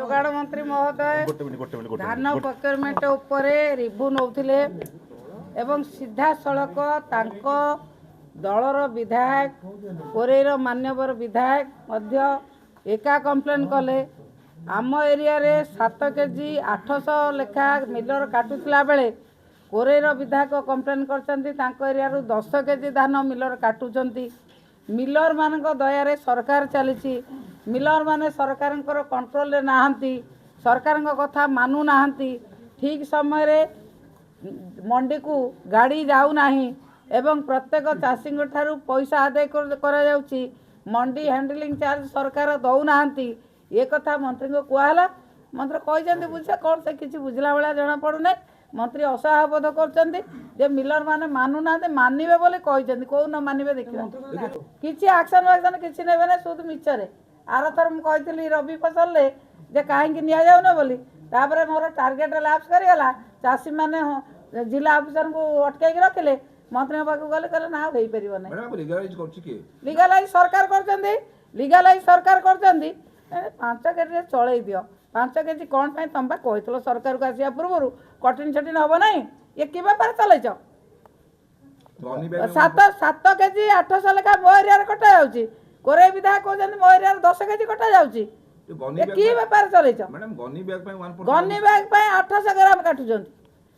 ଯୋଗାଣ ମନ୍ତ୍ରୀ ମହୋଦୟ ଗୋଟେ ମିନିଟ୍, ଗୋଟେ ମିନିଟ୍, ଗୋଟେ ଧାନ ପ୍ରୋକ୍ୟୁରମେଣ୍ଟ ଉପରେ ରିଭ୍ୟୁ ନେଉଥିଲେ ଏବଂ ସିଧାସଳଖ ତାଙ୍କ ଦଳର ବିଧାୟକ, କୋରେଇର ମାନ୍ୟବର ବିଧାୟକ ମଧ୍ୟ ଏକା କମ୍ପ୍ଲେନ୍ କଲେ। ଆମ ଏରିଆରେ 7 କେଜି 800 ଲେଖା ମିଲର କାଟୁଥିଲା ବେଳେ କୋରେଇର ବିଧାୟକ କମ୍ପ୍ଲେନ୍ କରିଛନ୍ତି, ତାଙ୍କ ଏରିଆରୁ 10 କେଜି ଧାନ ମିଲର କାଟୁଛନ୍ତି। ମିଲରମାନଙ୍କ ଦୟାରେ ସରକାର ଚାଲିଛି। ମିଲରମାନେ ସରକାରଙ୍କର କଣ୍ଟ୍ରୋଲରେ ନାହାନ୍ତି, ସରକାରଙ୍କ କଥା ମାନୁନାହାନ୍ତି। ଠିକ୍ ସମୟରେ ମଣ୍ଡିକୁ ଗାଡ଼ି ଯାଉନାହିଁ ଏବଂ ପ୍ରତ୍ୟେକ ଚାଷୀଙ୍କ ଠାରୁ ପଇସା ଆଦାୟ କରାଯାଉଛି। ମଣ୍ଡି ହ୍ୟାଣ୍ଡଲିଂ ଚାର୍ଜ ସରକାର ଦେଉନାହାନ୍ତି। ଏ କଥା ମନ୍ତ୍ରୀଙ୍କୁ କୁହାହେଲା। ମନ୍ତ୍ରୀ କହିଛନ୍ତି ବୁଝେ କ'ଣ, ସେ କିଛି ବୁଝିଲା ଭଳିଆ ଜଣାପଡ଼ୁନାହିଁ। ମନ୍ତ୍ରୀ ଅସହାୟ ବୋଧ କରୁଛନ୍ତି ଯେ ମିଲରମାନେ ମାନୁନାହାନ୍ତି। ମାନିବେ ବୋଲି କହିଛନ୍ତି, କୋଉ ନ ମାନିବେ ଦେଖିବା। କିଛି ଆକ୍ସନ୍ ଫାକ୍ସନ୍ କିଛି ନେବେ ନା, ସୁଧ ମିଛରେ। ଆରଥର ମୁଁ କହିଥିଲି ରବି ଫସଲରେ ଯେ କାହିଁକି ନିଆଯାଉନ ବୋଲି, ତାପରେ ମୋର ଟାର୍ଗେଟ୍ ଲାପ୍ସ କରିଗଲା। ଚାଷୀମାନେ ଜିଲ୍ଲା ଅଫିସରଙ୍କୁ ଅଟକାଇକି ରଖିଲେ। ମନ୍ତ୍ରୀଙ୍କ ପାଖକୁ ଗଲେ, କହିଲେ ନା, ଆଉ ହେଇପାରିବ ନାହିଁ। ମ୍ୟାଡ଼ାମ, ଲିଗାଲାଇଜ କରୁଛି କିଏ? ଲିଗାଲାଇଜ ସରକାର କରୁଛନ୍ତି, ଲିଗାଲାଇଜ ସରକାର କରୁଛନ୍ତି। 5 କେଜିରେ ଚଳେଇ ଦିଅ। 5 କେଜି କ'ଣ ପାଇଁ? ତମେ ପା କହିଥିଲ ସରକାରକୁ ଆସିବା ପୂର୍ବରୁ କଟିନ ଛଟିନ ହେବ ନାହିଁ। ଇଏ କି ବେପାର ଚଲେଇଛ? ଗନି ବ୍ୟାଗ। 7 କେଜି 800 ଲେଖା ମୋ ଏରିଆରେ କଟା ଯାଉଛି। କୋରେଇ ବିଧାୟକ କହୁଛନ୍ତି ମୋ ଏରିଆରେ 10 କେଜି କଟା ଯାଉଛି। ଗନି ଏ କି ବେପାର ଚଲେଇଛ? ମ୍ୟାଡ଼ାମ, ଗନି ବ୍ୟାଗ ପାଇଁ 1 ଗନି ବ୍ୟାଗ ପାଇଁ 800 ଗ୍ରାମ କାଟୁଛନ୍ତି,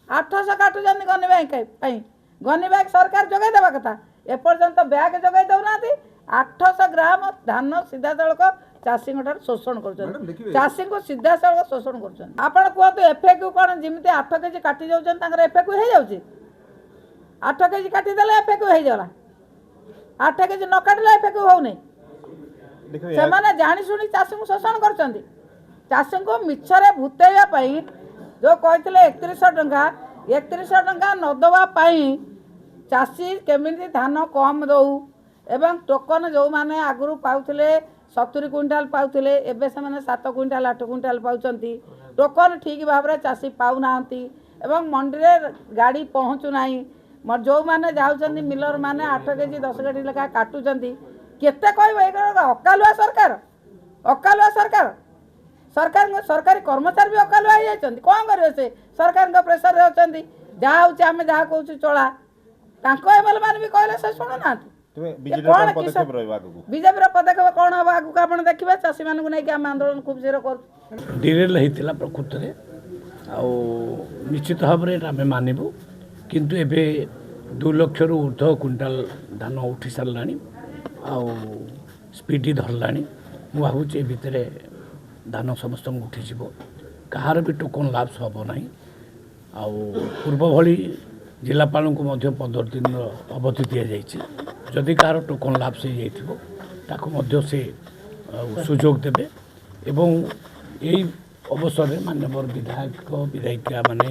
800 କାଟୁଛନ୍ତି ଗନି ବ୍ୟାଗ ପାଇଁ। ଗନି ବ୍ୟାଗ ସରକାର ଯୋଗାଇ ଦେବା କଥା, ଏପର୍ଯ୍ୟନ୍ତ ବ୍ୟାଗ ଯୋଗାଇ ଦେଉନାହାନ୍ତି। 800 ଗ୍ରାମ ଧାନ ସିଧାସଳଖ ଚାଷୀଙ୍କ ଠାରୁ ଶୋଷଣ ମ୍ୟାଡ଼ାମ, କରୁଛନ୍ତି। ଦେଖିବେ। ଚାଷୀଙ୍କୁ ସିଧାସଳଖ ଶୋଷଣ କରୁଛନ୍ତି। ଆପଣ କୁହନ୍ତୁ, ଏଫଏକ୍ୟୁ କ'ଣ? ଯେମିତି 8 କେଜି କାଟି ଯାଉଛନ୍ତି, ତାଙ୍କର ଏଫଏକ୍ୟୁ ହେଇଯାଉଛି। 8 କେଜି କାଟିଦେଲେ ଏଫଏକ୍ୟୁ ହେଇଗଲା, 8 କେଜି ନ କାଟିଲେ ଏଫଏକ୍ୟୁ ହେଉନି। ଦେଖିବେ। ସେମାନେ ଜାଣିଶୁଣି ଚାଷୀଙ୍କୁ ଶୋଷଣ କରୁଛନ୍ତି। ଚାଷୀଙ୍କୁ ମିଛରେ ଭୂତେଇବା ପାଇଁ ଯେଉଁ କହିଥିଲେ 3100 ଟଙ୍କା, 3100 ଟଙ୍କା ନ ଦେବା ପାଇଁ ଚାଷୀ କେମିତି ଧାନ କମ୍ ଦେଉ ଏବଂ ଟୋକନ ଯେଉଁମାନେ ଆଗରୁ ପାଉଥିଲେ, 70 କୁଇଣ୍ଟାଲ ପାଉଥିଲେ, ଏବେ ସେମାନେ 7 କୁଇଣ୍ଟାଲ, 8 କୁଇଣ୍ଟାଲ ପାଉଛନ୍ତି। ଟୋକନ ଠିକ୍ ଭାବରେ ଚାଷୀ ପାଉନାହାନ୍ତି ଏବଂ ମଣ୍ଡିରେ ଗାଡ଼ି ପହଞ୍ଚୁନାହିଁ। ଯେଉଁମାନେ ଯାଉଛନ୍ତି, ମିଲର ମାନେ 8 କେଜି, 10 କେଜି ଲେଖା କାଟୁଛନ୍ତି। କେତେ କହିବ? ଏ ଅକାଲୁଆ ସରକାର, ଅକାଲୁଆ ସରକାର। ସରକାରଙ୍କ ସରକାରୀ କର୍ମଚାରୀ ବି ଅକାଲୁଆ ହେଇଯାଇଛନ୍ତି। କ'ଣ କରିବେ? ସେ ସରକାରଙ୍କ ପ୍ରେସରରେ ଅଛନ୍ତି। ଯାହା ହେଉଛି ଆମେ ଯାହା କହୁଛୁ ଚଳା। ତାଙ୍କ ଏମଏଲଏ ମାନେ ବି କହିଲେ ସେ ଶୁଣୁନାହାନ୍ତି। ତେବେ ଏ ବିଜେଡିର କ'ଣ କ'ଣ ପଦକ୍ଷେପ ରହିବ ଆଗକୁ? ବିଜେପିର ପଦକ୍ଷେପ କ'ଣ ହେବ ଆଗକୁ ଆପଣ ଦେଖିବେ। ଚାଷୀମାନଙ୍କୁ ନେଇକି ଆମେ ଆନ୍ଦୋଳନ ଖୁବ୍ ଶୀଘ୍ର କରୁଛୁ। ଡିରେଲ୍ ହେଇଥିଲା ପ୍ରକୃତରେ, ଆଉ ନିଶ୍ଚିତ ଭାବରେ ଏଇଟା ଆମେ ମାନିବୁ। କିନ୍ତୁ ଏବେ 2 ଲକ୍ଷରୁ ଉର୍ଦ୍ଧ୍ୱ କୁଇଣ୍ଟାଲ ଧାନ ଉଠି ସାରିଲାଣି ଆଉ ସ୍ପିଡ଼ି ଧରିଲାଣି। ମୁଁ ଭାବୁଛି ଏ ଭିତରେ ଧାନ ସମସ୍ତଙ୍କୁ ଉଠିଯିବ, କାହାର ବି ଟୋକନ୍ ଲାପ୍ସ ହେବ ନାହିଁ। ଆଉ ପୂର୍ବ ଭଳି ଜିଲ୍ଲାପାଳଙ୍କୁ ମଧ୍ୟ 15 ଦିନର ଅବଧି ଦିଆଯାଇଛି। ଯଦି କାହାର ଟୋକନ୍ ଲାପ୍ସ ହେଇଯାଇଥିବ, ତାକୁ ମଧ୍ୟ ସେ ଆଉ ସୁଯୋଗ ଦେବେ। ଏବଂ ଏଇ ଅବସରରେ ମାନ୍ୟବର ବିଧାୟକ, ବିଧାୟିକା ମାନେ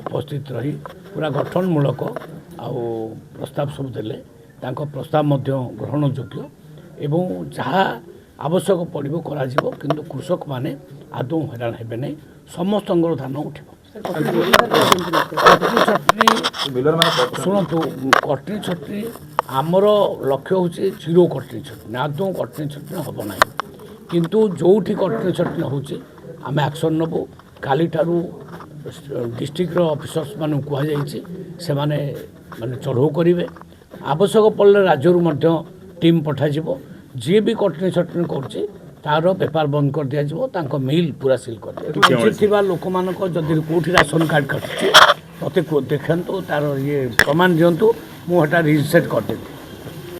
ଉପସ୍ଥିତ ରହି ପୁରା ଗଠନମୂଳକ ଆଉ ପ୍ରସ୍ତାବ ସବୁ ଦେଲେ। ତାଙ୍କ ପ୍ରସ୍ତାବ ମଧ୍ୟ ଗ୍ରହଣଯୋଗ୍ୟ ଏବଂ ଯାହା ଆବଶ୍ୟକ ପଡ଼ିବ କରାଯିବ। କିନ୍ତୁ କୃଷକମାନେ ଆଦୌ ହଇରାଣ ହେବେ ନାହିଁ, ସମସ୍ତଙ୍କର ଧାନ ଉଠିବ। କଟନୀ ଛଟନୀ ମିଲର ମାନେ ଶୁଣନ୍ତୁ, କଟନୀ ଛଟନୀ ଆମର ଲକ୍ଷ୍ୟ ହେଉଛି ଜିରୋ କଟନୀ ଛଟନୀ। ଆଦୌ କଟନୀ ଛଟନୀ ହେବ ନାହିଁ। କିନ୍ତୁ ଯେଉଁଠି କଟନୀ ଛଟନୀ ହେଉଛି, ଆମେ ଆକ୍ସନ୍ ନେବୁ। କାଲିଠାରୁ ଡିଷ୍ଟ୍ରିକ୍ଟର ଅଫିସର୍ସମାନଙ୍କୁ କୁହାଯାଇଛି, ସେମାନେ ମାନେ ଚଢ଼ଉ କରିବେ। ଆବଶ୍ୟକ ପଡ଼ିଲେ ରାଜ୍ୟରୁ ମଧ୍ୟ ଟିମ୍ ପଠାଯିବ। ଯିଏ ବି କଟନୀ ଛଟନୀ କରୁଛି, ତାର ବେପାର ବନ୍ଦ କରିଦିଆଯିବ, ତାଙ୍କ ମିଲ୍ ପୁରା ସିଲ୍ କରିଦିଆଯିବ। ବଞ୍ଚିତ ଥିବା ଲୋକମାନଙ୍କ ଯଦି କେଉଁଠି ରାସନ କାର୍ଡ଼ କାଟୁଛି, ମୋତେ ଦେଖାନ୍ତୁ, ତାର ଇଏ ପ୍ରମାଣ ଦିଅନ୍ତୁ, ମୁଁ ସେଟା ରିସେଟ୍ କରିଦେବି।